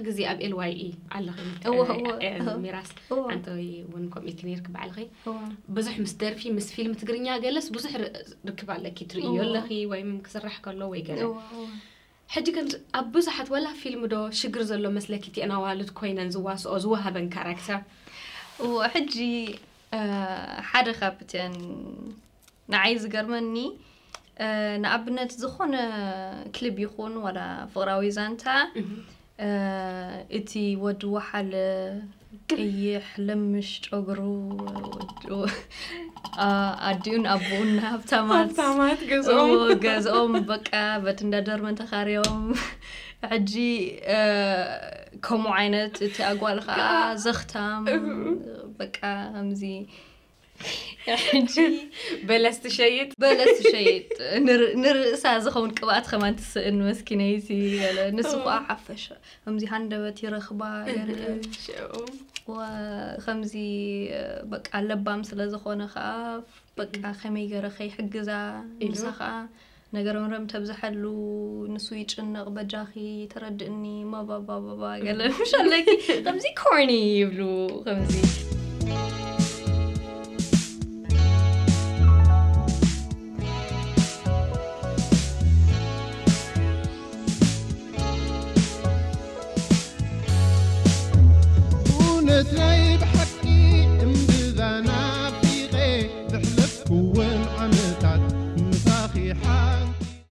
ግዜ ኣብ ኤልዋይኢ ኣለኺ እወ፣ እ፣ እወ፣ እ፣ እወ። ሚራስ እወ። ኣንተ እውን ከምኡ ኢልኪ ነርኪ ባዕልኺ እወ። ብዙሕ ምስ ደርፊ ምስ ፊልም ትግርኛ ገለስ ብዙሕ ር- ርክብ ኣለኪ ትርእዮ እወ። ኣለኺ ወይም ክስራሕ ከሎ ወይ ገለ እወ፣ እወ። ሕጂ ከም ኣብ ብዙሓት ወላ ፊልም ዶ ሽግር ዘሎ መስለኪ እቲአን ኣዋልድ ኮይነን ዝዋስኦ ዝወሃበን ካራክተር እወ፣ ሕጂ እ፣ ሓደ ካብተን ንዓይ ዝገርመኒ እ፣ ንኣብነት ዝኾነ ክሊፕ ይኹን ዋላ ፍቕራዊ ዛንታ እ፣ እቲ ወዲ ወሓለ ቀይሕ ለምሽ ጨጉሩ ወዱ- ኣ- ኣዲኡን ኣቦኡን ሃብታማት ሃብታማት ገዝኦም እዎ፣ ገዝኦም በቃ በቲ እንዳ ዶርመን ተኻርዮም ሕጂ እ፣ ከምኡ ዓይነት እቲ ኣጓል ከዓ ዘኽታም በቃ ከምዚ ሕጂ በለስ ትሸይጥ በለስ ትሸይጥ ንር- ንርእሳ ዝኸውን ቅብኣት ከማን ትስእን መስኪነይቲ ገለ ንሱ ከዓ ሓፈሻ ከምዚ ሃንደበት ይረኽባ ገለ ሽኦም ወ- ከምዚ በቃ ለባም ስለ ዝኾነ ከዓ በቃ ከመይ ገረ ከይሕግዛ ኢሉ። ንሳ ከዓ ነገረ ምረም ተብዝሐሉ ንሱ ይጭነቕ በጃኺ ተረድእኒ ማባባባባ ገለ ምሽ ኣለኪ ከምዚ ኮርኒ ይብሉ ከምዚ እውነት ናይ